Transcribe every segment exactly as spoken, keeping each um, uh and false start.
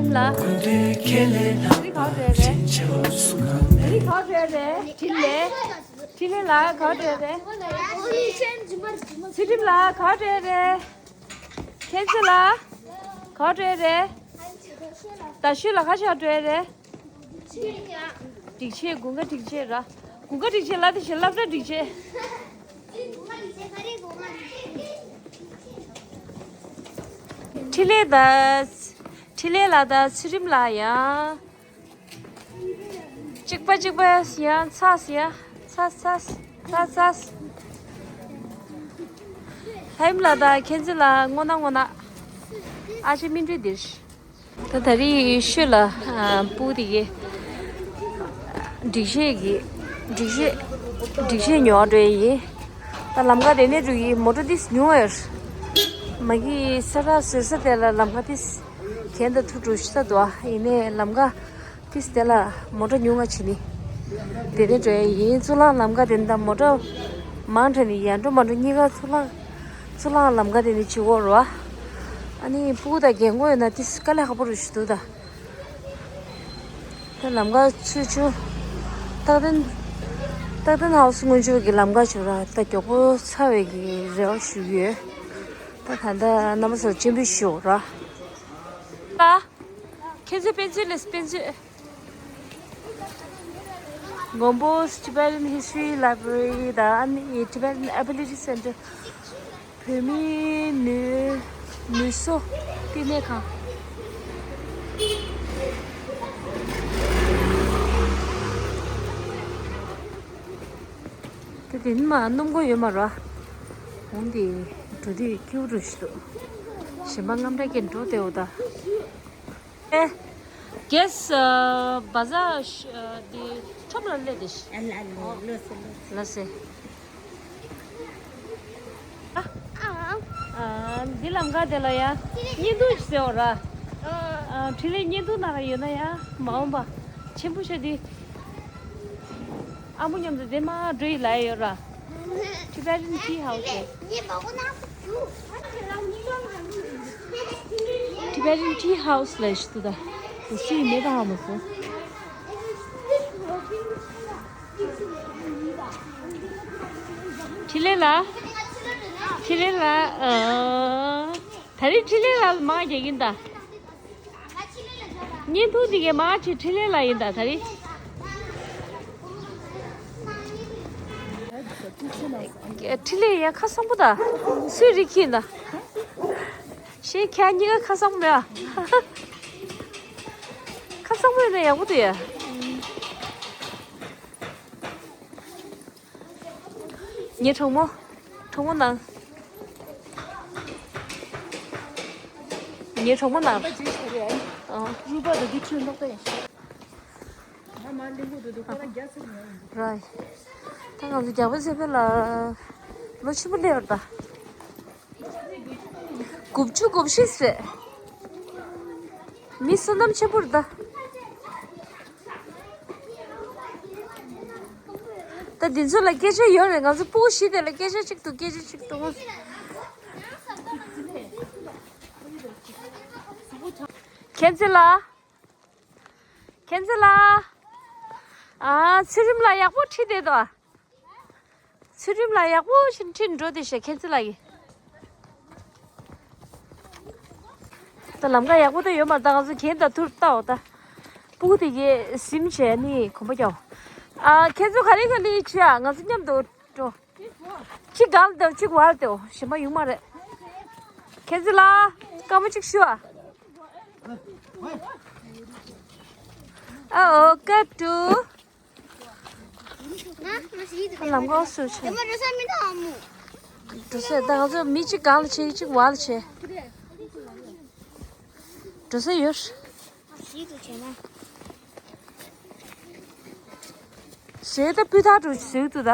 ལ། རི་ག་བྲོས་རེད། རི་ག་བྲོས་རེད། འཕྲིན་ལས། འཕྲིན་ལས་ལ་ག་བྲོས་རེད། ཚུལ་ཁྲིམས་ལ་ག་བྲོས་རེད། མཁྱེན་བརྩེ་ལ་ག་བྲོས་རེད། ད་ཤུལ་ལ་ག་ཆག་བྲོས་རེད། སྒྲིག་ཆས། དགུན་ཁ་སྒྲིག་ཆས་ར། དགུན་ཁ་སྒྲིག་ཆས་ལ་དེ་བཞིན་སློབ་གྲྭ་སྒྲིག་ཆས། འཕྲིན་ལས་དང་། འཕྲིན་ལས་ལགས་དང་ཚུལ་ཁྲིམས་ལགས་ཡང་། གཅིག་པ་གཅིག་པ་ཡང་ཚ་ཡ། ཚ་ཚ་ཚ་ཚ། ལྷ་ཡུམ་ལགས་དང་མཁྱེན་བརྩེ་ལགས་སྔོ་ནག་སྔོ་ནག་ཨ་ཅེ་སྨིན་གྲོལ་འདིར། ད་ད་རེས་ཤོད་ལ་ཨ་སྤུ་གུ་དེ་གའི་སྒྲིག་ཆས་ཀྱི་སྒྲིག་ཆས་སྒྲིག་ཆས་ཉོ་བ་འགྲོ་ཡི་ཡིན། ད་ལམ་ཁ་དེ་ནས་འགྲོ་གི་མོ་ཊ་ཏིས་ཉུང་བ་ཡོད། མ་གི་ས་ར་བཟོས་ས་དེ་ལ་ལམ་ཁ་ཏིས་གན་ད་ཐུག་འགྲོ་ཤི་ས་འདུག་ཨ་ཡིན་ནའི་ལམ་ཁ་ཏིས་དེ་ལ་མོ་ཊ་ཉུང་བ་བྱིན་ནི་དེ་ནས་འགྲོ་ཡི་ཡིན། གཙུག་ལག་ལམ་ཁ་དེ་ནས་ད་མོ་ཊ་མང་དྲགས་ནི་ཡར་འགྲོ་མར་འགྲོ་གཉིས་ཀ་གཙུག་ལག་གཙུག་ལག་ལམ་ཁ་དེ་ནས་བྱེད་དགོས་རེད་བ། ཨ་ནི་སྤུ་གུ་དང་རྒན་གོག་ཡོད་ན་ཏིས་དཀའ་ལས་ཁག་པོ་རེད་ཤི་འདུག་ད། ད་ལམ་ཁ་ཚུར་ཆུ། རྟག་བརྟན། རྟག་བརྟན་ཧའོ་སི་སྔོན་འཇུག་གི་ལམ་ཁ་ཆུ་ར་ད་མགྱོགས་པོ་ཚར་བའི་གི་རེ་བ་ཞུ་གི་ཡོད། ད་ད་ལྟ་རྣམ་པ་ཚོར་སྤྱན་འབུལ་ཞུ་ར། ད། ཁྱེད་ཚོས་དཔེ་མཛོད་ལས་དཔེ་མཛོད། མགོན་པོ་Tibetan History Library དང་ཨ་ནི་Tibetan Ability Center། བོད་མིའི་ནུས་ནུས་གསོ་བསྟི་གནས་ཁང་། དེ་དེ་ནི་མ་སྣུམ་འཁོར་ཡོད་མ་རེད། འོང་དེ་འགྲོ་དུས་སྐྱིད་པོ་འགྲོ་ཞིག་འདུག་གཞན་པ་རྔམ་དྲག་གི་འགྲོ་བདེ་བོ་ད། ཨེ། གེས་བ་ཟ་དེ་ཁྲོམ་ལ་སླེབས་དེ་ཤི། ཨ་ལ་ལ་ལོ་སེ་ལོ་སེ། ལ་སེ། ཨ། ཨ། འདི་ལམ་ཁ་དེ་ལ་ཡ། བརྙན་ཐུང་ཞིག་ཟེར་བ་ར། ཨ། འཕྲིན་ལས་བརྙན་ཐུང་ནང་ལ་ཡོད་ན་ཡ། མ་འོངས་པ། ཆེན་པོ་ཤ་དེ། ཨ་མོ་མཉམ་དུ་དེ་མ་འགྲོ་ཡི་ལ་ཡ་ཡོད་ར། Tibetan Tea House ལ། Tibetan Tea House ལ་ཞིག་ཏུ་ད། དེ་སུའི་མེད་པ་ཧ་མ་སོང་། འཕྲིན་ལས་ལགས། འཕྲིན་ལས་ལགས། ཨ། ད་རེས་འཕྲིན་ལས་ལགས་མ་རྒྱག་གིན་ད། བརྙན་ཐུང་འདི་གའི་མ་ཆེ་འཕྲིན་ལས་ལགས་ཡིན་ད་ད་རེས། འཕྲིན་ལས་ཡ་ཁ་སང་པོ་ད། སུའི་རིགས་ཁྱེད་ད། ཞེས་ཁྱེད་གཉིས་ཀ་ཁ་སང་པོ་མེད་ཨ། ཁ་སང་པོ་ཡིན་ན་ཡག་པོ་འདུག་ཡ། ངའི་གྲོགས་མོ། གྲོགས་མོ་ནང་། ངའི་གྲོགས་མོ་ནང་། ཨ། རུས་པ་དང་འདི་ཁྲུས་ལོག་ད་ཡིན། ང་མ་ལེན་གོ་འདུག་ཁོ་རང་རྒྱ་ཚ་ནས། རའི། ད་ང་ཚོ་རྒྱ་པོ་ཚེ་འཕེལ་ལ་ལོ་ཆེན་པོ་སླེབས་ཡོད་ད། དགུ་བཅུ་གོ་བཞི་ཟེར། མི་བསོད་ནམས་ཆེན་པོ་རེད་ད། ད་འདི་ཚོ་ལ་སྐད་ཆ་ཡོད་རེད། ང་ཚོ་སྤུ་གུ་བཞི་དེ་ལ་སྐད་ཆ་གཅིག་འདུག་སྐད་ཆ་གཅིག་འདུག་མཁྱེན་བརྩེ་ལགས། མཁྱེན་བརྩེ་ལགས། ཨ། ཚུལ་ཁྲིམས་ལགས་ཡག་པོ་ཁྲིད་བསྡད་དོ། ཚུལ་ཁྲིམས་ལགས་ཡག་པོ་ཞིག་ཁྲིད་འགྲོ་དེ་ཤེས་མཁྱེན་བརྩེ་ལགས་ཡིན། ད་ལམ་ཁ་ཡག་པོ་ད་ཡོད་མ་རེད་ད། ང་ཚོ་གན་ད་ཐུར་ལྟའོ་ད། སྤུ་གུ་དེ་གའི་ཟིམ་བྱས་ནི་གོམ་པ་རྒྱག་ཨ། ཁྱེད་ཚོ་ག་རེ་ག་རེ་བྱེད་ཨ། ང་ཚོ་མཉམ་དུ་འགྲོ། གཅིག་གང་ལ་དེའོ་གཅིག་བར་དེའོ་གཞན་པ་ཡོང་མ་རེད། མཁྱེན་བརྩེ་ལགས་སྐར་མ་གཅིག་ཞུ་ཨ། ཨ་ཨོ་ཀ་ཏུ། ལམ་ཁ་སུ་ཆེ། འགྲོ་ས་ད་ང་ཚོ་མི་གཅིག་གང་ལ་ཆེ་གཅིག་བར་ལ་ཆེ། འགྲོ་ས་ཡོད། ཟས་ད་སྤུས་དག་འགྲོ་ཟེར་འདུག་ད།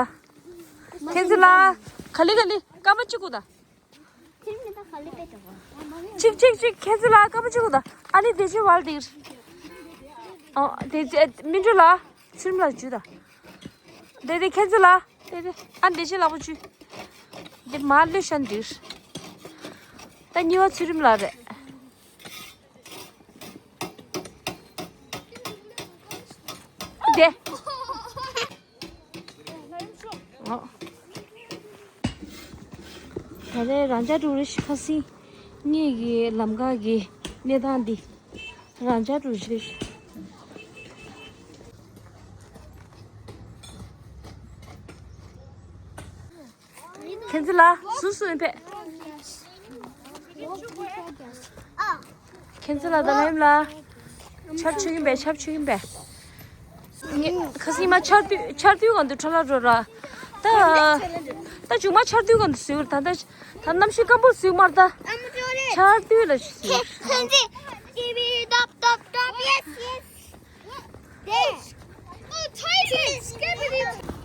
མཁྱེན་བརྩེ་ལགས་ག་ལེ་ག་ལེ་སྐར་མ་གཅིག་གུ་ད། གཅིག་གཅིག་གཅིག་མཁྱེན་བརྩེ་ལགས་སྐར་མ་གཅིག་གུ་ད། ཨ་ནི་དེ་ཕྱི་བར་དེར། ཨོ་དེ་ཚེ་སྨིན་གྲོལ་ལགས་ཚུལ་ལ་འཇུ་ད། དེ་དེ་མཁྱེན་བརྩེ་ལགས་དེ་དེ་ཨ་འདི་ཕྱི་ལག་པ་འཇུ། དེ་མ་ལུས་ཤན་འདིར། ད་གཉིས་པ་ཚུལ་ཁྲིམས་ལགས་རེད། དེ། ཨོ། ད་རེས་རང་ཅག་ཊུ་རི་སི་ཁ་སང་གཉིས་ཀྱི་ལམ་ཁ་གི་གནས་སྟངས་འདི། རང་ཅག་ཊུ་རི་སི། མཁྱེན་བརྩེ་ལགས་སུ་སུ་ཡིན་པས། མཁྱེན་བརྩེ་ལགས་དང་ལྷ་ཡུམ་ལགས། ཆར་ཆུ་ཡིན་པས་ཆར་ཆུ་ཡིན་པས། ངས་ཁ་སང་མ་ཆར་དུས་ཆར་དུས་གང་དུ་ཁྲ་ལ་འགྲོ་ར། ད་ད་ཅུང་མ་ཆར་དུས་གང་དུ་སུས་ད་ད་ད་གནམ་གཤིས་སྐམ་པོ་སུས་མར་ད། ཆར་དུས་ལ་སུས། ཁྱེད་ཁྱེད་ཚེ། ཊི་ཝི་ཏོབ་ཏོབ་ཏོབ། ཡེས་ཡེས།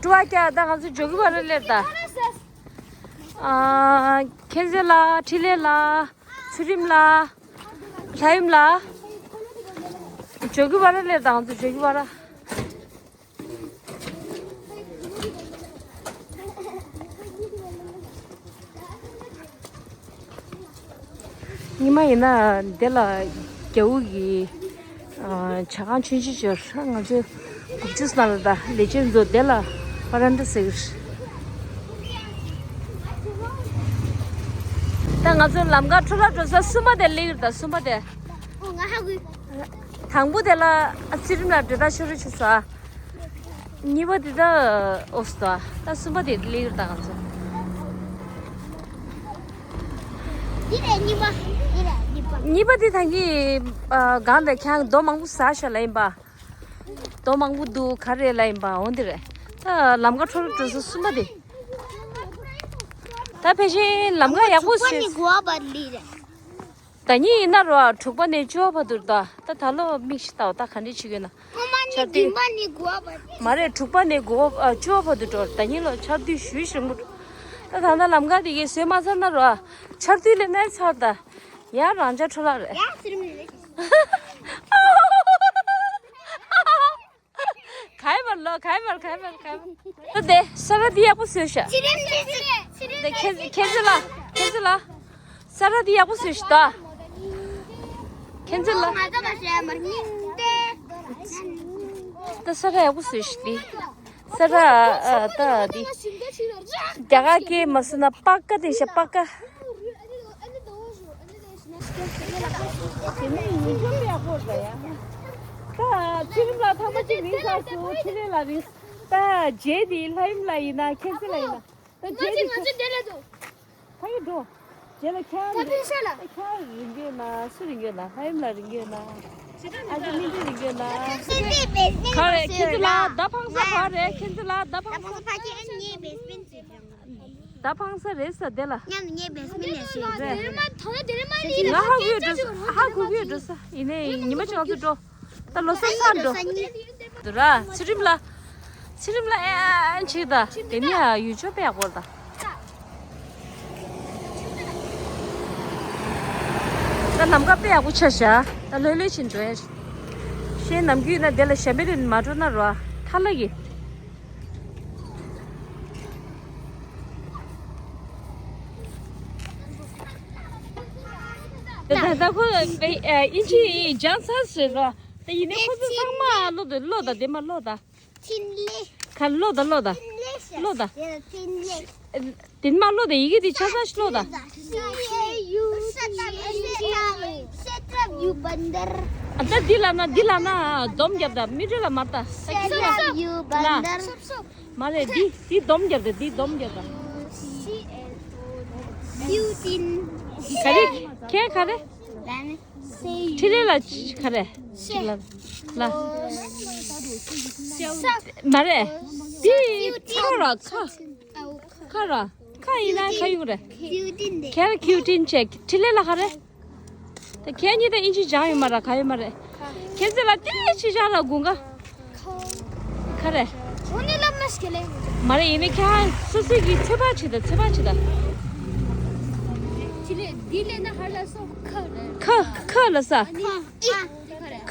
ཊུ་བ་ཀྱ་ད་ང་ཚོ་འཇོག་གི་བ་ར་ལེར་ད། ཨ། མཁྱེན་བརྩེ་ལགས། འཕྲིན་ལས་ལགས། ཚུལ་ཁྲིམས་ལགས། ལྷ་ཡུམ་ལགས། འཇོག་གི་བ་ར་ལེར་ད་ང་ཚོ་འཇོག་གི་བ་ར། ཉི་མ་ཡིན་ན་འདི་ལ་རྒྱ་འུ་གི་ཨ། ཇ་ཁང་ཆུང་ཆུང་ཅིག་ཡོད། ང་ཚོས་སྒུག་ཆུ་སྣ་ལ་ད་ལས་བྱེད་ཚོ་འདི་ལ་པ་རན་ཏི་ཟེར་གི་རེད། ད་ང་ཚོ་ལམ་ཁ་འཕྲོ་བརླག་འགྲོ་ས་གསུམ་པ་དེ་སླེབས་ཀྱི་རེད། ད་གསུམ་པ་དེ། ཨོ་ང་ཧ་གོ། དང་པོ་དེ་ལ་ཨ་ཚུལ་ཁྲིམས་ལ་འབྲེལ་ཐག་ཤོར་རེ་བྱུང་ས། གཉིས་པ་དེ་ད་ཨོ་སི་ད་ད་གསུམ་པ་དེ་སླེབས་ཡོད་ད་ང་ཚོ། འདི་རེད་གཉིས་པ། འདི་རེད་གཉིས་པ། གཉིས་པ་དེ་ད་གིན་ཨ་སྒང་ལ་ཁྱང་རྡོ་མང་པོ་ཟ་ཤ་ལ་ཡིན་པ། རྡོ་མང་པོ་འདུག་ག་རེ་ལ་ཡིན་པ་འོ་འདི་རེད། ད་ལམ་ཁ་འཕྲོ་བརླག་འགྲོ་ས་གསུམ་པ་དེ། ད་ཕལ་ཆེར་ལམ་ཁ་ཡག་པོ་ཟེར། ད་ཉིན་ཡིན་ན་རོ་དྲུག་པ་ནས་བཅུ་པ་བར་དུ་ད་ད་ད་ལོ་མིག་ཤི་ལྟ་བ་ད་ག་འདྲས་བྱེད་ཀྱི་ཡོད་ན། སྔོན་མ་ནས་བདུན་པ་ནས་དགུ་པ་བར། མ་རེད་དྲུག་པ་ནས་དགུ་པ་ཨ་བཅུ་པ་བར་དུ་འགྲོ་ད་ཉིན་ལོ་ཆར་དུས་ཞུ་ཞིམ་པོ་འགྲོ། ད་ད་ད་ལམ་ཁ་དེ་གས་བཟོས་མ་ཚར་ན་རོ་ཆར་དུས་ལས་ནས་ཚར་ད་ཡང་རང་ཅག་འཕྲོ་བརླག་རེད། ཡ་ཚུལ་ཁྲིམས་ལས། ག་ཡི་མར་ལོ་ག་ཡི་མར་ག་ཡི་མར་ག་ཡི་མར། ད་དེ་ས་ར་དེ་ཡག་པོ་བཟོས་ཤག་ཚུལ་ཁྲིམས་ཚུལ་ཁྲིམས་ཚུལ་ཁྲིམས། དེ་ཁྱེད་ཁྱེད་ཚོ་ལ་ཁྱེད་ཚོ་ལ་ས་ར་དེ་ཡག་པོ་བཟོས་ཤག་ད། ཁྱེད་ཚོ་ལ། ང་ཚོ་ལ་ཞེས་མར་སྙིང་ཏེ། ད་ས་ར་ཡག་པོ་བཟོས་ཤག་དེ། ས་ར་ཨ་ད་དེ། རྒྱ་གར་སྐད་མ་བཟོས་ན་པ་ཀ་དེ་ཤ་པ་ཀ། དེ་ནས་ཡིན་ཆོག་པའི་ཡག་པོ་རེད་ཡ། ད་ཚུལ་ཁྲིམས་ལ་ཐང་པ་གཅིག་རིང་ཚར་སོང་། འཕྲིན་ལས་ལ་རིང་། ད་རྗེས་དེ་ལྷ་ཡུམ་ལ་ཡིན་ན་ཁྱེད་ཚོ་ལ་ཡིན་ན། ད་རྗེས་དེ་ང་ཚོ་འབྲེལ་ལ་འགྲོ། ཕ་གི་འགྲོ། རྗེས་ལ་ཁྱེད་ད་ཕིན་ཤ་ལ། ཁྱེད་རིང་གི་ཡོད་ན་སུ་རིང་གི་ཡོད་ན་ལྷ་ཡུམ་ལ་རིང་གི་ཡོད་ན། ཨ་ཅེ་མི་འདི་རིང་གི་ཡོད་ན། ག་རེ་ཁྱེད་ཚོ་ལ་ད་ཕང་ས་ག་རེ་ཁྱེད་ཚོ་ལ་ད་ཕང་ས། ད་ཕང་ས་རེད་ས་དེ་ལ། མཉམ་ནས་ངའི་བེ་སི་མེན་ལས་ཞུས་རེད། ང་ཧ་གོ་ཡོད་འགྲོ་ས། ཧ་གོ་གི་ཡོད་འགྲོ་ས། ཡིན་ནའི་ཉི་མ་གཅིག་ང་ཚོ་འགྲོ། ད་ལོ་གསར་ཚར་འགྲོ། འདུག་ར་ཚུལ་ཁྲིམས་ལ། ཚུལ་ཁྲིམས་ལ་ཨེ་ཨེ་ཨེ་བྱེད་ད། དེ་ནི་ཡ་ཡུལ་ཕྱོགས་པའི་ཡག་པོ་ད། ད་ལམ་ཁ་དཔེ་ཡག་པོ་ཆགས་ཤག་ད་ལྷོད་ལྷོད་ཕྱིན་འགྲོ་ཡ། ཤེས་ནམ་རྒྱུན་ན་དེ་ལ་ཞབས་པད་རིན་མ་འགྲོ་ན་རོ་ཐ་ལ་གི། ད་ད་ཁོ་ཨིན་ཇི་སྦྱངས་ཚར་ཟེར་རོ། ད་ཡིན་ནའི་ཁོ་ཚོ་ཚང་མ་ཀློག་ད་ཀློག་ད་དེ་མ་ཀློག་ད། ཕིན་ལེ། ག་ཀློག་ད་ཀློག་ད། ཕིན་ལེ་ཤ། ཀློག་ད། ཕིན་ལེ། དེ་མ་ཀློག་ད་ཡི་གེ་དེ་ཆ་ཚང་ཞིག་ཀློག་ད། Shut up, you bundle. ཨ་ད་འདི་ལ་ན་འདི་ལ་ན་སྡོམ་རྒྱབ་ད་མི་འགྲོ་ལ་མར་ད། Shut up, you bundle. མ་རེད་འདི་འདི་སྡོམ་རྒྱབ་ད་འདི་སྡོམ་རྒྱབ་ད། Putin. ག་རེ་ཁྱེད་ག་རེ། འཕྲིན་ལས་ལ་ག་རེ། ལ་ལ། མ་རེད། འདི་ཁ་ར་ཁ། ཁ་ར་ཁ་ཡིན་ན་ཁ་ཡོང་རེད། ཁྱེད་ཁྱིའུ་ཏིན་བྱས། འཕྲིན་ལས་ལ་ག་རེ། ད་ཁྱེད་གཉིས་ད་ཨིན་ཇི་སྦྱངས་ཡོད་མ་ར་ག་ཡོད་མ་རེད། ཁྱེད་ཚོ་ལ་ཏི་ཅི་སྦྱངས་ར་དགུན་ཁ། ཁ་རེད། འོ་ནི་ལབ་མ་ཤེས་ལེ། མ་རེད་ཡིན་ནི་ཁྱེད་སོ་སོ་གི་ཚོད་དཔག་བྱེད་ད་ཚོད་དཔག་བྱེད་ད། ཅི་ལེ་འདི་ལེ་ན་ཧ་ལ་སོ་ཁ་རེད། ཁ་ཁ་ལ་ས། ཁ་ཨི།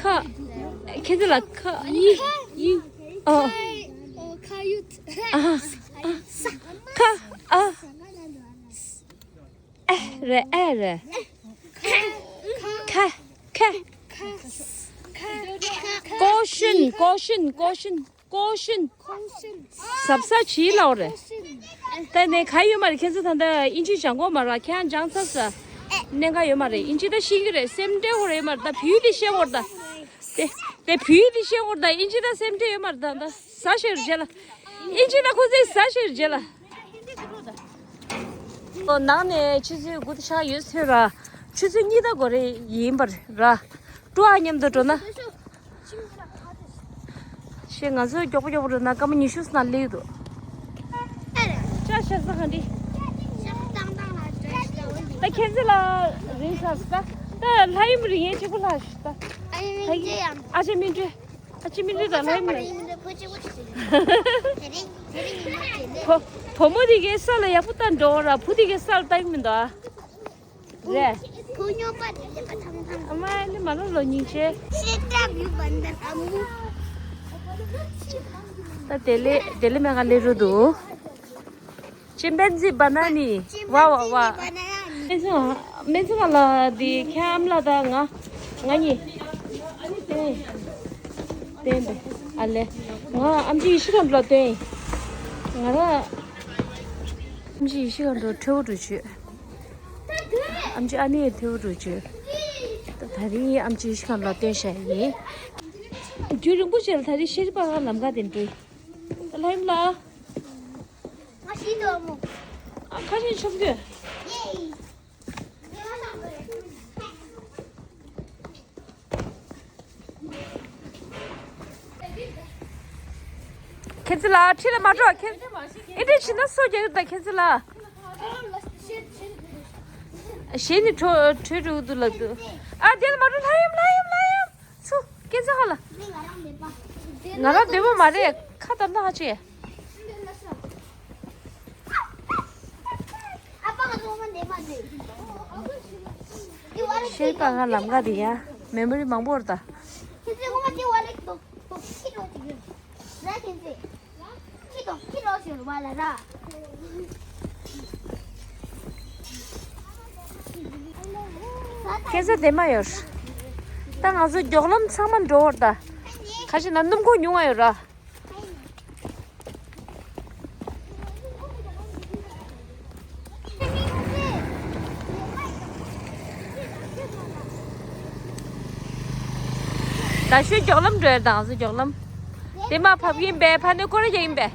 ཁ་ཁ། ཁ། ཁྱེད་ཚོ་ལ་ཁ་ཨི་ཨི། ཨ། ཨ་ཨ། ཁ་ཨ། ཨེ་རེད་ཨེ་རེད། ཁ་ཁ། Caution, caution, caution, caution. གཟབ་གཟབ་བྱེད་ལབ་རེད། ད་ནས་ག་ཡོད་མ་རེད། ཁྱེད་ཚོ་ད་ལྟ་ཨིན་ཇི་སྦྱང་གོ་མ་རེད། ཁྱེད་རང་སྦྱང་ཚར་ས། གནད་འགག་ཡོད་མ་རེད། ཨིན་ཇི་ད་ཤེས་ཀྱི་རེད། སེམས་ཁྲལ་ཡོད་མ་རེད། ད་བོད་ཡིག་དེ་ཤེས་དགོས་རེད་ད། དེ་དེ་བོད་ཡིག་དེ་ཤེས་དགོས་རེད་ད། ཨིན་ཇི་ད་སེམས་ཁྲལ་ཡོད་མ་རེད་ད། ད་ཟ་ཤེས་རེད་བྱས་ལ། ཨིན་ཇི་ད་ཁོ་ཚོས་ཟ་ཤེས་རེད་བྱས་ལ། ཨོ་ནང་ནས་ཆུ་ཚོད་དགུ་དང་ཕྱེད་ཡོད་ཚོད་ར། ཆུ་ཚོད་གཉིས་ད་འགོར་རེ་ཡིན་པ་ར། ཀྲུའུ་ཨ་མཉམ་དུ་འགྲོ་ན། ཤེས། ང་ཚོ་མགྱོགས་པོ་མགྱོགས་པོ་འགྲོ་ན་སྐར་མ་ཉི་ཤུ་ཙམ་སླེབས་འདུག་ཅ་ཤ་ས་ག་འདི། ད་ཁྱེད་ཚོ་ལ་རིང་ས་ས། ད་ལྷ་ཡུམ་རིང་ཡན་ཆེ་པོ་ལྷ་ཞིག་ད། ཨ་ཅེ་མི་འདྲ། ཨ་ཅེ་མི་འདྲ་ད་ལྷ་ཡུམ་རིང་། བུ་བུ་མོ་དེ་གའི་ས་ལ་ཡག་པོ་ལྟ་འགྲོ་ར། བུ་དེ་གའི་ས་ལ་ལྟ་གི་མི་འདུག་ཨ། རེད། ཁོ་སྨྱོ་པ་དེ་ལས་པ་ཐང་ཐང་། ཨ་མ་ནི་མ་ལོ་ལོ་སྙིང་རྗེ། ཤེས་རབ་ཡོད་པ་འདི་ལྟ་བུ། ད་དེ་ལས་དེ་ལས་མེ་ག་ལས་རུ་འདུག་ཅིམ་པན་ཛི་བ་ན་ནི། ཝ་ཝ་ཝ། སྨན་ཚང་སྨན་ཚང་ལ་དེ་ཁྱམ་ལ་ད་ང་ང་གཉིས། ཏན་ཏན་ཨ་ལེ། ང་ཨམ་ཆི་ཡེ་ཤེས་སྒང་ལ་ཏན། ང་ར་ཨམ་ཆི་ཡེ་ཤེས་སྒང་ལ་ཁྲེའུ་འགྲོ་བྱོས། ཨམ་ཆི་ཨ་ནེ་ཐེའུ་རུ་ཅུ། ད་ད་རིང་ཨམ་ཆི་ཤི་ཁང་ལ་སྟོན་བྱ་ཡིན། རྒྱུན་རིང་པོ་ཅིག་ལ་ད་རིང་ཤེས་རིག་པ་ཁང་ལམ་ཁ་དེ་འགྲོ། ད་ལྷ་ཡུམ་ལགས། ང་ཤི་དོ་མོ། ཨ་ཁ་ཤས་ཆོམ་རྒྱུ། ཁྱེད་ཚོ་ལ་ཁྲིད་ལ་མ་འགྲོ། ཁྱེད་ཚོ་ཨེ་འདྲ་བྱས་ན་སོ་རྒྱག་གི་ད་ཁྱེད་ཚོ་ལ། གཞན་ནི་བྲོས་བྲོས་འགྲོ་གི་འདུག་ལབ་འདུག་ཨ་དེ་ལ་མ་འགྲོ། ལྷ་ཡུམ་ལྷ་ཡུམ་ལྷ་ཡུམ་ཚུ། ཁྱེད་ཚོ་ཧ་ལ། ང་རང་འདོད་པ་མ་རེད། ཁ་བཏང་ན་ཧ་ཆེ། ཤེས་པ་ང་ལམ་ཁ་དེ་ཡ་མེ་མོ་རི་མང་པོ་རེད་ད། ཁྱེད་ཚོ་བདེ་མ་ཡོད། ད་ང་ཚོ་མགྱོགས་ལམ་ཚང་མ་འགྲོ་བར་ད། ཁ་ཤས་ན་སྣུམ་འཁོར་ཉུང་བ་ཡོད་ར། ད་ཤོད་མགྱོགས་ལམ་འགྲོ་ཡ་དང་སུ་མགྱོགས་ལམ། དེ་མ་ཕབ་ཡིན་པས་ཕ་ནས་སྐོར་ར་ཡིན་པས།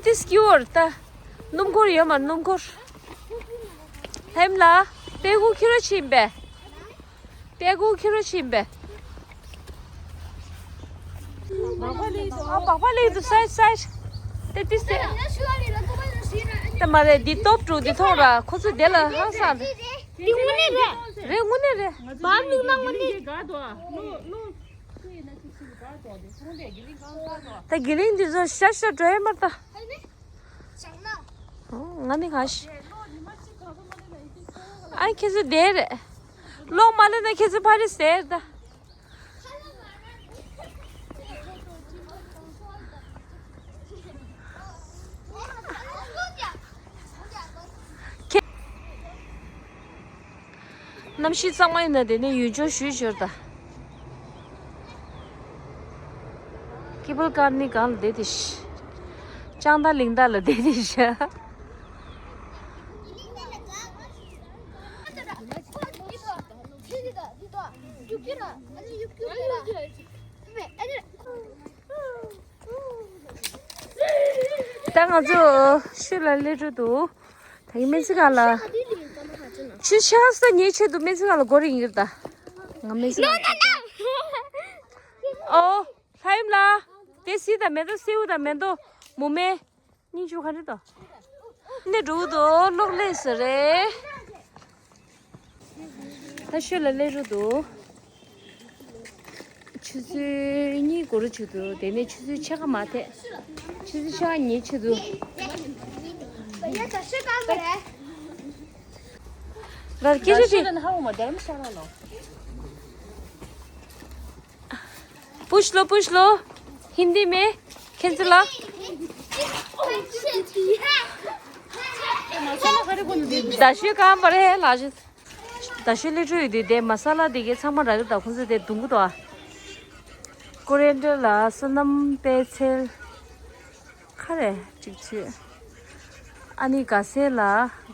དེ་སྐྱིད་པོ་རེད་ད། སྣུམ་འཁོར་ཡོད་མ་སྣུམ་འཁོར། ལྷམ་ལ་པད་གུ་ཁྱི་རོ་ཕྱིན་པས། པད་གུ་ཁྱི་རོ་ཕྱིན་པས། ཨ་སྦག་པ་ལེགས་འདུག་སའི་སའི། དེ་ཏི་སེ། ད་མ་རེད་འདི་སྟོབས་དྲུག་འདི་ཐོག་ར་ཁོ་ཚོ་དེ་ལ་ཧང་སང་རེད། འདི་དངོས་གནས་རེད། རེད་དངོས་གནས་རེད། བར་མིག་ན་དངོས་གནས། ད་དགེ་ལིང་འདི་ཚོ་ཤ་ཤ་འགྲོ་ཡ་མ་ད། ང་ནི་ག་ཤི། ཨ་ཁྱེད་ཚོ་བསྡད་རེད། གློག་མ་ལེན་ན་ཁྱེད་ཚོ་ཕ་རི་ཟེར་ད། གནམ་གཤིས་གཙང་མ་ཡིན་ན་དེ་ནས་ཡུལ་ལྗོངས་ཞུས་ཞོར་དང་། ཀི་པལ་ཀར་ནི་གང་ལ་བསྡད་དེ་ཤི། ལྕང་མདའ་གླིང་མདའ་ལ་བསྡད་དེ་ཤི། ད་ང་ཚོ་ཤུལ་ལ་སླེབས་འགྲོ་འདུག་ད་ཡིན་སྨན་རྩིས་ཁང་ལ། ཆུ་ཆག་ས་ཉེ་ཆེད་དུ་སྨན་རྩིས་ཁང་ལ་སྒོ་རིང་ཡིན་ད། ང་སྨན་རྩིས་ཁང་། ཨོ། ལྷ་ཡུམ་ལ། དེ་སི་དང་མེ་ཏོག་སེའུ་དང་མེ་ཏོག་མུ་མེ། སྙིང་རྗེ་ག་རེ་དང་། ནི་འགྲོ་འདུག་གློག་ཀླད་ཟེར་རེད། ད་ཤོད་ལ་སླེབས་རུ་འདུག་ཆུ་ཚོད་གཉིས་འགོར་རུ་ཆུ་འདུག་དེ་ནས་ཆུ་ཚོད་ཕྱེད་ཀ་མ་ཐེག་ཆུ་ཚོད་ཕྱེད་ཀ་ཉེ་ཆུ་འདུག་ར་སྐད་ཆ་དྲིས། पूछ लो पूछ लो हिंदी में ཁྱེད་ཚོ་ལ། ད་ཤོད་གང་པར་ཧེ་ལ་ཤོད། ད་ཤོད་ལི་ཁྲུ་ཡོད་དེ་དེ་མ་ས་ལ་དེ་གའི་ཚང་མ་རག་གི། ད་ཁོང་ཚོ་དེ་བརྡུང་གི་འདུག་ཨ། ཀོ་རེན་ཌར་ལ་སོ་ནམ་པད་ཚལ། ཁ་རེ་གཅིག་ཚུད། ཨ་ནི་ག་སེ་ལ་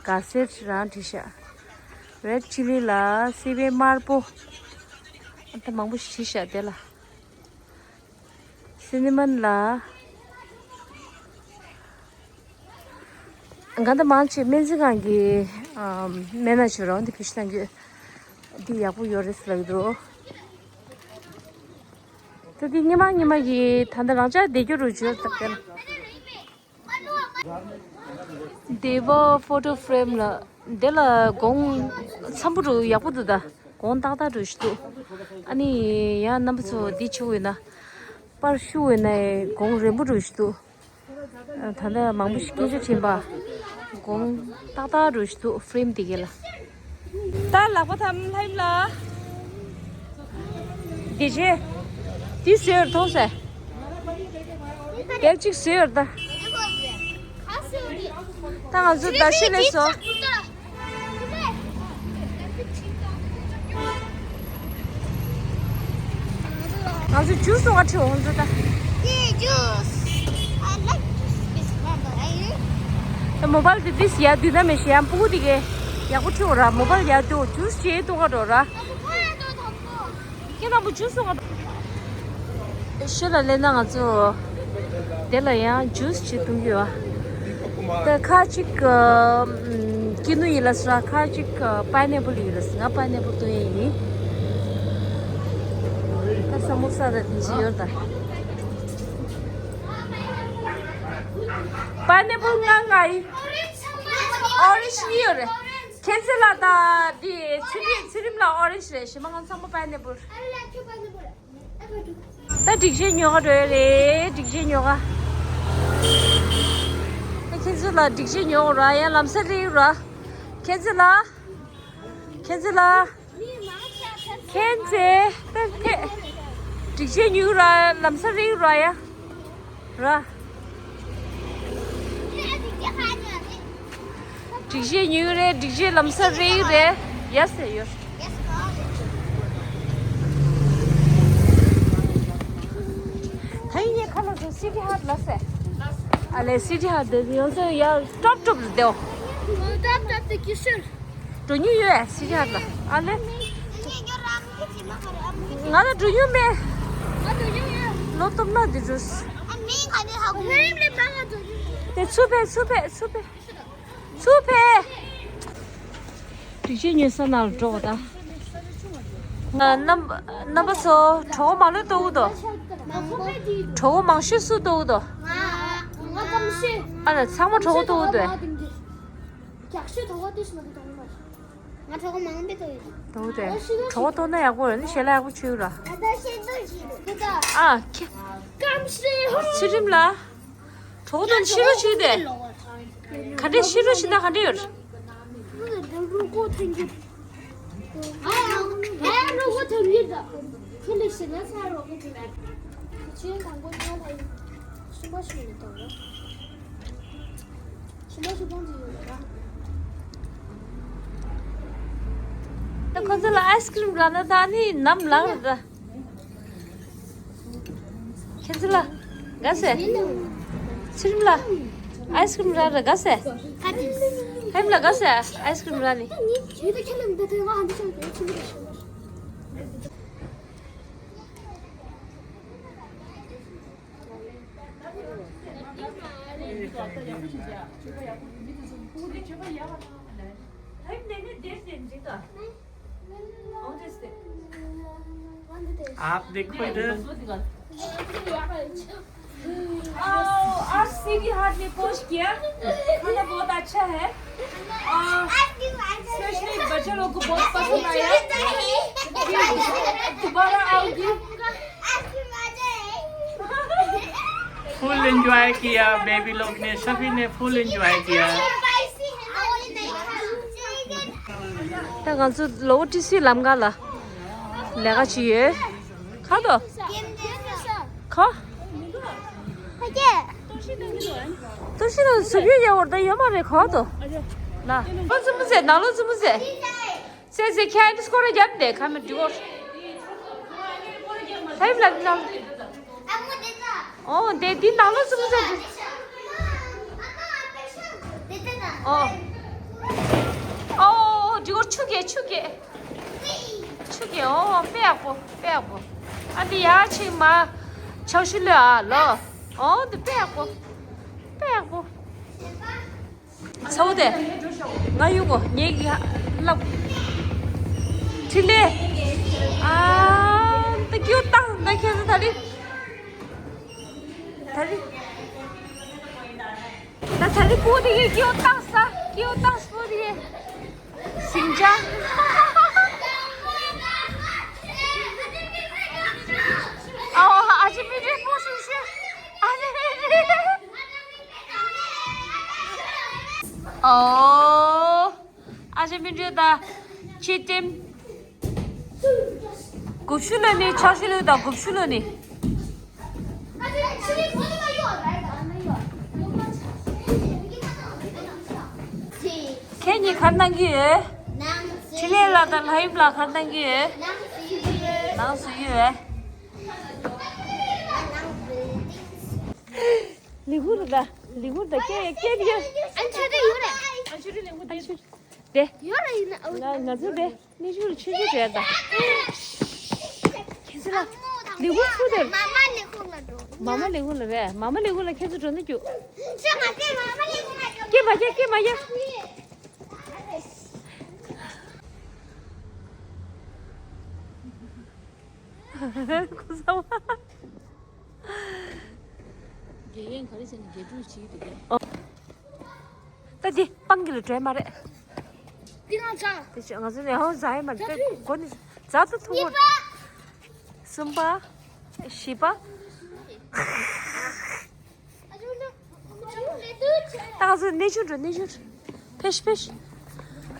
ག་སེ་རང་བྲིས་ཤག་རེད་ཆི་ལི་ལ་སི་པན་དམར་པོ། ཨ་ད་མང་པོ་ཞིག་བྲིས་ཤག་དེ་ལ། སི་ནི་མན་ལ། ང་ད་མང་ཆེ་སྨན་རྩིས་ཁང་གི་ཨམ་སྨན་སྣ་བྱོས་རོགས་འདི་བེད་སྤྱོད་གཏང་རྒྱུ། འདི་ཡག་པོ་ཡོད་རེད་ཟེར་ལབ་ཀྱི་འདུག་ད་འདི་སྔོན་མ་སྔོན་མ་གི་ད་ལྟ་རང་ཅག་བསྡད་རྒྱུ་རུ་བྱོས་ད་དེ་ལ། དེ་བ་ཕོ་ཊོ་ཕ་རེམ་ལ་དེ་ལ་གོང་འཚམ་པོ་རུ་ཡག་པོ་འདུག་ད་གོང་ཏག་ཏག་རུ་ཞིག་འདུག་ཨ་ནི་ཡང་རྣམ་པ་ཚོ་འདི་བྱུང་ཡོད་ན་པར་ཤུ་ཡོད་ན་གོང་རན་པོ་རུ་ཞིག་འདུག་ད་ལྟ་མང་པོ་ཞིག་སྐད་ཆ་དྲིས་པ། གོང་ཏག་ཏག་རུ་ཞིག་འདུག་ཕ་རེམ་དེ་གའི་ལ། ད་ལག་པ་ཐམ་ལྷ་ཡིམ་ལ། དེ་རྗེས། དེ་ཟེར་མཐོང་ཟེར། རྒྱལ་གཅིག་ཟེར་ད། ད་ང་ཚོ་ད་ཤི་ལས་སོ། ང་ཚོ་ཇུས་འཐུང་ག་ཁྲིད་འོང་ཚོ་ད། Yeah, juice. I like juice. This one, but I ད་མོ་བལ་དེ་དིས་ཡ་དུས་ན་མེ་ཤི་ཡ་ཕྲུ་གུ་དེ་གའི་ཡག་པོ་ཁྲིད་འོང་ར། མོ་བལ་ཡ་དུ་ཇུས་བྱེད་འཐུང་ག་འགྲོ་ར། ཁྱེད་རྣམ་པོ་ཇུས་འཐུང་ག་འགྲོ། ཤེས་ལ་ལེན་ན་ང་ཚོ་དེ་ལ་ཡང་ཇུས་བྱེད་འཐུང་གི་ཡོད། ད་ཁ་ཅིག་ཀི་ནུ་ཡིན་ལ་ས། ཁ་ཅིག་པའི་ནེ་པལ་ཡིན་ལ་ས། ང་པའི་ནེ་པལ་འཐུང་ཡས་ཡིན། ད་ས་མོ་ས་ད་དེ་ཅི་ཡོད་ད། པའི་ནེ་པལ་ང་ང་ཡིན། ཨོ་རེན་ཇི་གཉིས་ཡོད་རེད། ཁྱེད་ཚོ་ལ་ད་འདི་ཚུལ་ཁྲིམས་ཚུལ་ཁྲིམས་ལ་ཨོ་རེན་ཇི་རེད། གཞན་པ་ང་ཚང་མ་པའི་ནེ་པལ། ད་སྒྲིག་ཆས་ཉོ་ག་འགྲོ་ཡ་རེད། སྒྲིག་ཆས་ཉོ་ག་ད་ཁྱེད་ཚོ་ལ་སྒྲིག་ཆས་ཉོ་ག་ར། ཡ་ལམ་སང་རེད་ར། ཁྱེད་ཚོ་ལ། ཁྱེད་ཚོ་ལ། ཁྱེད་ཚེ་ཏན་ཏན། སྒྲིག་ཆས་ཉོས་ར་ལམ་སང་རེད་ར་ཡ། ར། སྒྲིག་ཆས་ཉོས་རེད། སྒྲིག་ཆས་ལམ་སང་རེད་རེད་ཡ་ཟེར་ཡོད། ད་ཡིན་ཡ་ཁ་ལག་ཚོ་སི་ཊི་ཧར་ལ་ཟེར། ཨ་ལེ་སི་ཊི་ཧར་དེ་ཡོང་ཚོ་ཡ་ཀྲོབ་ཀྲོབ་ལ་བསྡད། འགྲོ་མྱོང་ཡོད་སི་ཊི་ཧར་ལ། ཨ་ལེ། ང་ལ་འགྲོ་མྱོང་མེད། ལོ་སྟོབས་ན་དེ་འགྲོ། དེ་ཚུར་ཕེབས་ཚུར་ཕེབས་ཚུར་ཕེབས་ཚུར་ཕེབས། སྒྲིག་ཆས་ཉོ་ས་ནང་ལ་འགྲོ་དགོས་ད། རྣམ་རྣམ་པ་ཚོ་གྲོད་ཁོག་མང་ལོས་ལྟོགས་འདུག་གྲོད་ཁོག་མང་ཤོས་སུ་ལྟོགས་འདུག་ང་ང་གམ་ཤེས། ཨ་ལ་ཚང་མ་གྲོད་ཁོག་ལྟོགས་འདུག་ང་གྲོད་ཁོག་མང་པོ་ལྟོགས་ཡོད། ལྟོགས་ཏེ། གྲོད་ཁོག་ལྟོགས་ན་ཡག་པོ་རེད། ནི་ཞལ་ལག་ཡག་པོ་མཆོད་ར། ཨ་ཁྱེད། ཚུལ་ཁྲིམས་ལ། གྲོད་ཁོག་ལྟོགས་ན་ཤི་རོ་བྱེད་དེ། ག་འདྲས་ཤི་རོ་བྱེད་ན་ག་འདྲས་ཡོད། ད་ཁོ་ཚོ་ལ་ཨའི་སི་ཀི་རིམ་རག་ན་ད་ནི་ནམ་ལངས་རེད་ད། ཁྱེད་ཚོ་ལ་དགའ་སེ། ཚུལ་ཁྲིམས་ལ་ཨའི་སི་ཀི་རིམ་རག་རེད་དགའ་སེ། ཧེམ་ལ་དགའ་སེ་ཨའི་སི་ཀི་རིམ་རག་ནི། आप देखो इधर। आओ, आज सीधी हाट में पहुंच गया। खाना बहुत अच्छा है। और स्पेशली बच्चा लोग को बहुत पसंद आया। दोबारा आऊंगी। फुल एंजॉय किया बेबी लोग ने, सभी ने फुल एंजॉय किया। ད་ང་ཚོ་ལོ་ཊི་སི་ལམ་ཁ་ལ་ལས་ཀ་བྱེད་ཡོད། ཁ་དོ། ཁ། ཏུ་ཤི་ན་སུ་བི་ཡ་བར་ད་ཡོད་མ་རེད་ཁ་དོ། ལ། ལོ་ཙི་མུ་ཟེ་ན་ལོ་ཙི་མུ་ཟེ། ཟེ་ཟེ་ཁྱེད་ཨ་ནི་སྐོར་ར་རྒྱབ་འདེ་ཁ་མི་འགྲིག་གོ། ལྷ་ཡིབ་ལ་ན། ཨོ་འདེ་འདི་ན་ལོ་ཙི་མུ་ཟེ། ཨོ། ཨོ་འགྲིག་གོ་ཆུ་གེ་ཆུ་གེ། ཆུ་གེ་ཨོ་དཔེ་ཡག་པོ་དཔེ་ཡག་པོ། ཨ་འདི་ཡ་ཆིག་མ། ཆང་ཤུ་ལོས་ཨ་ལོ། ཨོ་འདི་དཔེ་ཡག་པོ། དཔེ་ཡག་པོ། ཚ་བོ་དེ། ང་ཡོང་གོ་ངེད་ཀྱི་ལབ། འཕྲིན་ལས། ཨ། ད་སྐྱིའུ་བཏང་ད་ཁྱེད་ཚོ་ད་རེས། ད་རེས། ད་ད་རེས་པོ་དེ་གི་སྐྱིའུ་བཏང་ས་སྐྱིའུ་བཏང་ས་པོ་དེ་གི། ཟིང་ཆ། ཨོ་ཨ་ཅེ་མི་རེད་པོ་སུ་ཤེས། ཨ་ཅེ་མི་རེད། ཨོ། ཨ་ཅེ་མི་འདྲེ་ད། ཁྱི་ཏིམ། དགུ་བཅུ་ལོན་ནི་ཆ་ཤི་ལོན་ད་དགུ་བཅུ་ལོན་ནི། ཁྱེད་གཉིས་གར་གནང་གི་ཡོད། ཁྲི་ལས་ལ་དང་ལྷ་ཡིབ་ལ་གར་གནང་གི་ཡོད། ནང་སུ་ཡོད། ལི་ཧུར་ད་ལི་ཧུར་ད་སྐད་སྐད་ཡོད། ཨ་ཆ་ད་ཡོད་རེད། ཨ་ཆུ་རི་ལི་ཧུར་ད། དེ། ཡོད་རེད་ཡིན་ན། ང་ང་ཚོ་དེ་གནས་ཆུང་ལ་ཆུང་ཆུང་བྲལ་ད། ཁྱེད་ཚོ་ལ་ལི་ཧུར་ཚུར་དེ། མ་མ་ལི་ཧུར་ལ་འགྲོ། མ་མ་ལི་ཧུར་ལ་རེད། མ་མ་ལི་ཧུར་ལ་ཁྱེད་ཚོ་འགྲོ་ན་རྒྱུག་ཤ་མ་སྟེར་མ་མ་ལི་ཧུར་ལ་འགྲོ། སྐྱེ་མ་སྐྱེ་སྐྱེ་མ་སྐྱེ། ཁུ་ས་བ། དགེ་རྒན་ག་རེ་བྱས་ནས་དགེ་ཕྲུག་བྱེད་ཀྱི་འདུག་གས། ད་འདི་སྤང་གི་ལ་བྲོས་མ་རེད། འདི་ང་ཚ། དེ་ཆ་ང་ཚོ་ནས་ཧོ་ཟ་ཡི་མ་རེད། ད་དུང་མགོ་ནས་ཟ་ད་ཐུང་བོ། གཉིས་པ། གསུམ་པ། བཞི་པ། ད་ང་ཚོ་གནས་ཆུང་འགྲོ་གནས་ཆུང་འགྲོ། ཕེཤ་ཕེཤ།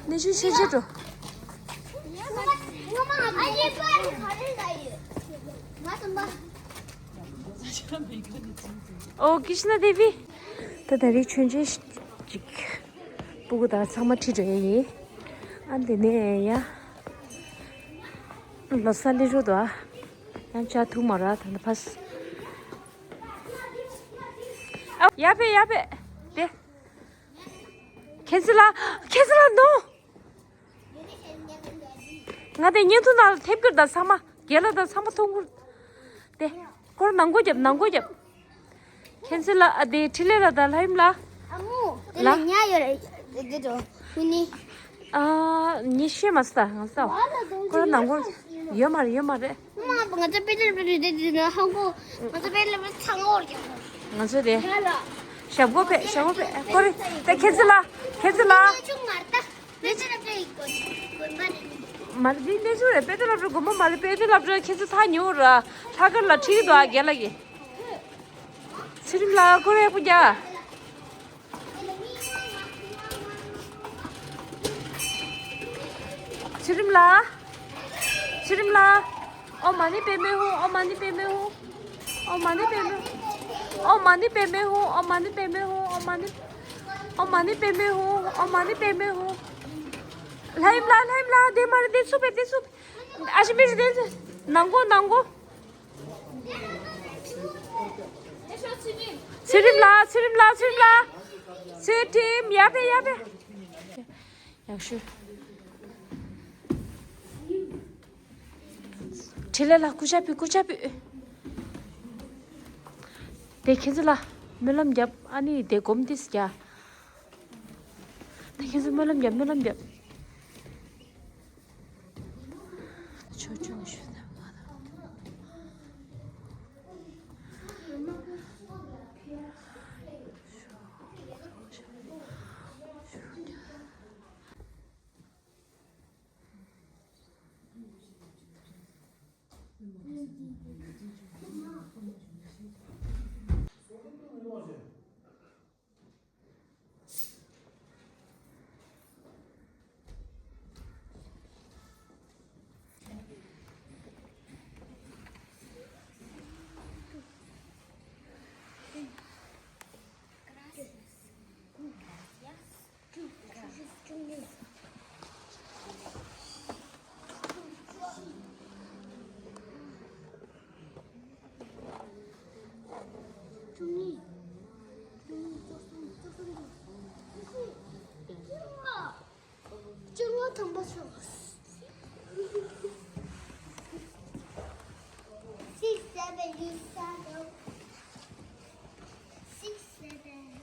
གནས་ཆུང་ཤེས་བྱེད་འགྲོ། ཨོ་ཀི་ཤི་ན་དེ་བི། ད་ད་རེས་མཆོད་མཇལ་ཅིག་སྤུ་གུ་དང་ཚང་མ་ཁྲིད་འགྲོ་ཡ་ཡིན། ཨ་འདི་ནས་ཡ། ལོ་གསར་སླེབས་འགྲོ་འདུག་ཨ། ཡང་ཅག་ཐུག་མ་ར་ད་ནི་ཕ་སི། ཨ་ཡ་པེ་ཡ་པེ། དེ། ཁྱེད་ཚོ་ལ་ཁྱེད་ཚོ་ལ་ནོ། ང་དེ་བརྙན་ཐུང་ནང་ལ་ཐེབས་ཀྱི་རེད་ད། ཚང་མ་རྒན་ལགས་དང་ཚང་མ་མཐོང་གི་རེད། དེ་སྐོར་ནང་སྒོ་རྒྱབ་ནང་སྒོ་རྒྱབ། ཁྱེད་ཚོ་ལ་ཨ་དེ་འཕྲིན་ལས་ལགས་དང་ལྷ་ཡིམ་ལགས། ཨ་མོ། དེ་ལ་ལ་ཉ་ཡོད་རེད། དེ་དོ་ཧུ་ནི། ཨ་ཉི་ཤེས་མ་སྟ་ང་སྟ་བ། ཁོ་ར་ནང་སྒོ་ཡོད་མ་རེད་ཡོད་མ་རེད། ང་ང་ཚོ་དཔེ་ལེབ་ལེབ་རེད་དེ་དེ་ན་ཧང་གོ། ང་ཚོ་དཔེ་ལེབ་ལེབ་ཚང་གོ་རྒྱབ། ང་ཚོ་དེ། ང་ལ། ཞབས་གོ་ཕེ་ཞབས་གོ་ཕེ་ཁོ་རེ་ད་ཁྱེད་ཚོ་ལ་ཁྱེད་ཚོ་ལ། ང་ཚོ་ང་ད། དཔེ་ཆ་སློབ་གྲྭའི་དགོན་དགོན་པ་རེད། མ་རེད་འདི་གནས་ཚུལ་རེད། དཔེ་ཆ་སློབ་གྲྭའི་དགོན་པ་མ་རེད། དཔེ་ཆ་སློབ་གྲྭ་ཁྱེད་ཚོ་ཐག་ཉེ་བོ་ར་ལྷག་དཀར་ལ་ཁྲིད་ཀྱི་འདུག་ཨ་རྒན་ལགས་ཀྱིས། ཚེ་རིང་ལགས་ཁོ་རེ་སྤུ་རྒྱག་ཚེ་རིང་ལགས། ཚེ་རིང་ལགས། ཨོཾ་མ་ཎི་པདྨེ་ཧཱུྃ། ཨོཾ་མ་ཎི་པདྨེ་ཧཱུྃ། ཨོཾ་མ་ཎི་པདྨེ། ཨོཾ་མ་ཎི་པདྨེ་ཧཱུྃ། ཨོཾ་མ་ཎི་པདྨེ་ཧཱུྃ། ཨོཾ་མ་ཎི། ཨོཾ་མ་ཎི་པདྨེ་ཧཱུྃ། ཨོཾ་མ་ཎི་པདྨེ་ཧཱུྃ། ལྷ་ཡིམ་ལགས་ལྷ་ཡིམ་ལགས་དེ་མ་རེད་དེ་ཚུགས་པས་དེ་ཚུགས། ཨ་ཤི་མི་རེད་དེ་ཚུགས། ནང་སྒོ་ནང་སྒོ། ཚེ་རིང་ལགས་ཚེ་རིང་ལགས་ཚེ་རིང་ལགས། ཚེ་རིང་ཡར་ཕེབས་ཡར་ཕེབས། ཡག་ཤོས། འཕྲིན་ལས་ལགས་སྐུ་ཕྱག་ཕུལ་སྐུ་ཕྱག་ཕུལ། དེ་ཁྱེད་ཚོ་ལ་སྨོན་ལམ་རྒྱབ། ཨ་ནི་དེ་སྒོམ་ཏིས་རྒྱག་དེ་ཁྱེད་ཚོ་སྨོན་ལམ་རྒྱབ་སྨོན་ལམ་རྒྱབ། ཆོས་ཆོས་ཞུ་ན་མ་དང་། Six, seven, you stand up. Six, seven.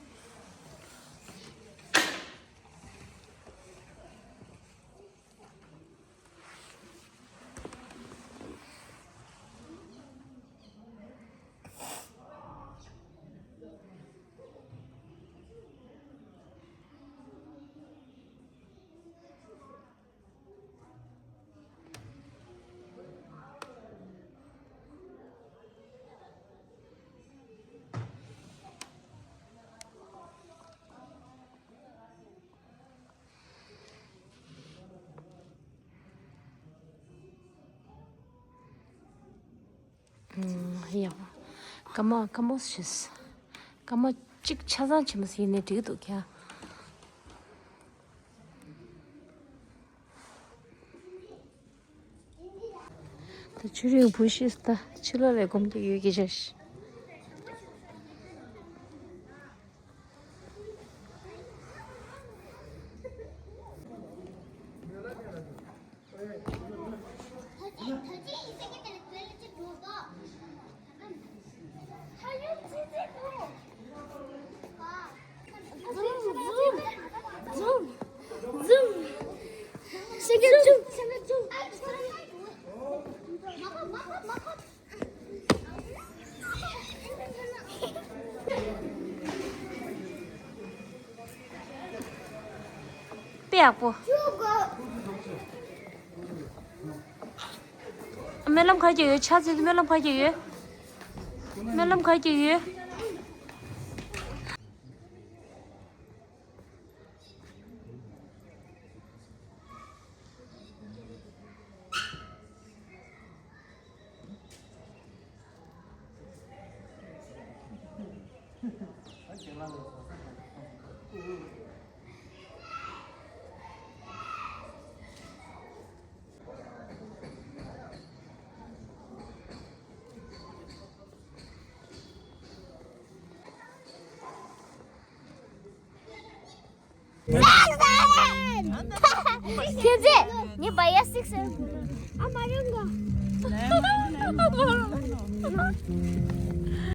ཡང་། སྐར་མ་སྐར་མ་ཞིག་སྐར་མ་གཅིག་ཆ་ཚང་ཕྱིན་པ་ཡིན་ནའི་འགྲིག་འདུག་ཁྱེད། ད་ཆུ་རིང་བུ་ཤི་ད་ཕྱི་ལོགས་ལ་སྒོམ་གྱི་ཡོད་ཀྱི་ཤག་དཔེ་ཡག་པོ། སྨོན་ལམ་ག་རེ་རྒྱག་ཡོད། ཕྱག་འཚལ་དུས་སྨོན་ལམ་ག་རེ་རྒྱག་ཡོད། སྨོན་ལམ་ག་རེ་རྒྱག་ཡོད། ཁྱེད་ཚེ་ངའི་བ་ཡ་སིག་སེ་ཨ་མ་རང་ག